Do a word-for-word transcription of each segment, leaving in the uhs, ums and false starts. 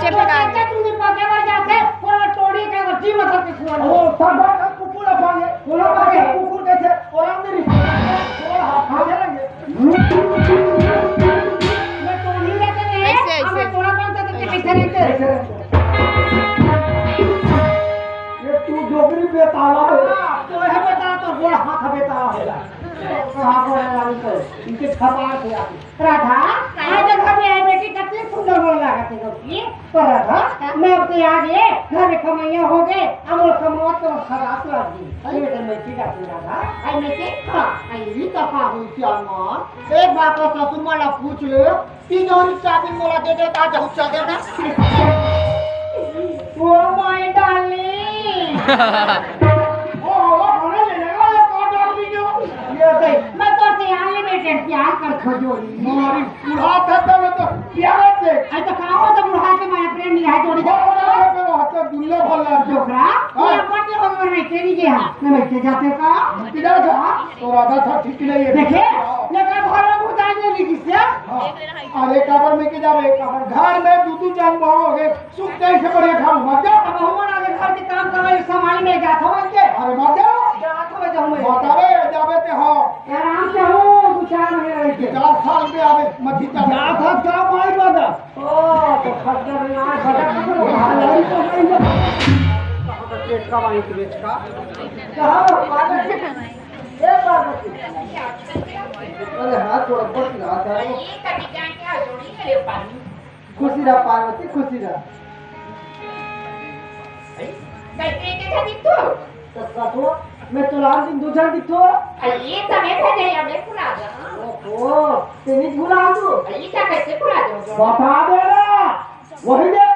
तो चाचा, तुम भी पके बर जाते, पूरा टोली के बच्ची मतलब के सुअर। ओ, सब बात हम कुकुर रखेंगे। पूरा बात हम कुकुर कैसे? और हम नहीं। पूरा हाथ खा जाएंगे। मैं टोली रहते नहीं है, ऐसे, ऐसे। हमें थोड़ा कौन सा तो कैसे रहते? कैसे रहते? ये तू डोगरी बेताला है। हाँ, तो है बेताला, तो गोड़ हाथ बेताला है। कहाँ को है लाली को? इनके छपार से आके। राधा, आज घर में आई बेटी, कितनी सुंदर गोड़ लागत है गोपी। तो राधा, मैं अब तो आ गए, घर में कमैया हो गए, अब वो कमावत तो खराब लग गई। अरे बेटा, मैं ठीक है राधा। आई मैं के? हाँ। आई तो का हुई क्या माँ? एक बार तो सासू माँ ला पूछ ले, तिजोरी चाबी मोला दे दे, ता जाऊ चल देना। Oh my darling. ओ, ओ, खाना ले लेगा, ये कौन डार्लिंग है? ये देख, मैं तो से आने में टेंट प्यार कर खोजोरी। हमारी बुढ़ा था तब तो प्यार से। अरे तो का हो तो बुढ़ा के माया प्रेम नहीं है जोड़ी। बहुत बड़ा है, मेरा हाथ में दुनिया भर लग गया। डोकरा, हाँ। ये बड़े हो गए, मैं तेरी के यहाँ। मैं लेके जाते का? लेके जाओ, जाओ। तो राधा था ठीक नहीं है। देखे, लेकिन घर में घुस जाने लगी से। हाँ। अरे काबर में के जावे, काबर घर में दू दू जन बहू हो गए, सुख कैसे बढ़िया खाओ, मत जाओ। अब हम आगे घर के काम करवाई, सामान में जात हो के। अरे मत जाओ। जात हो जाऊं मैं। मत आवे, जावे ते हो। आराम से हो, दो चार महीने रह के। चार साल में आवे, मत ही जावे। जात हो का माई बदा? ओ, तो खद्दर ना, खद्दर तो भाई तो नहीं है। कहाँ का पेट का, वहीं पेट का? कहाँ हो, पागल? ए पार्वती। अरे हाँ, थोड़ा बहुत रहा था। खुशी रहा पार्वती, खुशी रहा। कैसे के था दित्तो? तो ससुर, मैं तो लाल दिन दू झन दित्तो। अरे, तमे भेजे, हमें भुला जा। ओहो, तेनी भुला तू। अरे, क्या कैसे भुला जाऊंगा? बता दे ना। वही दे,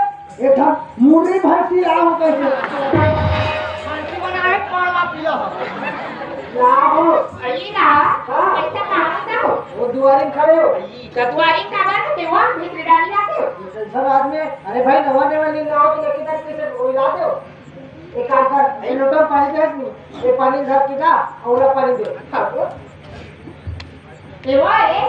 एक ठन मुर्री भैंसी ला हो कैसे? भैंसी बना है, कौन ला पिया हो? ला हो। अरे ना, हाँ। कैसे कहाँ था हो? वो दुआरी में खड़े हो। अरे, तो दुआरी का बात है, वहाँ भीतर डाली आते हो। सर, आज में, अरे भाई, नवा नवा नींद आओ तो लेके तक कैसे कोई लाते हो? एक काम कर, ये लोटा पानी दे, ये पानी धर के जा, और पानी दे। हाँ, तो? ए वा, ए,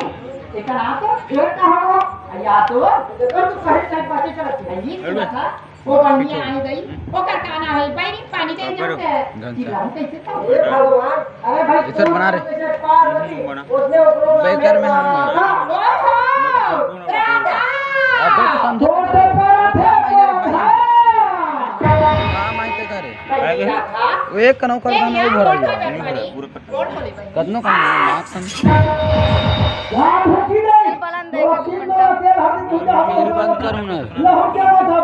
एकर आ तो फेर कहाँ हो? अइया तो। एकर तो सही टाइम पाछे करत हे। अइये सुना था, वो बढ़िया आई गई, ओकर का ना होई, बैरी पानी दे जाते। घनश्याम। चिल्लाऊ कैसे तो? हे भगवान, अरे भाई, इधर बना रे। कैसे पार्वती, बना। उसने ओकरो बेकर में हम मारा। ओहो, राधा। अबे तो समझ। तोते पर थे, राधा। काम आई ते करे। वो एक कनौ कर गाना वो भरा हुआ है। कतनो कम है, माफ समझ। वाह, भूखी नहीं। बलन दे, तो तीन बलन दे। बार तेल हल्दी पूजा हो। फिर बंद करो ना। लहू क्या बात है?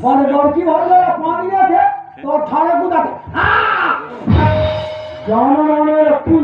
माने लड़की भर ले, पानी दे थे, तो ठाड़े कूदा थे। आ! जानो माने रखी।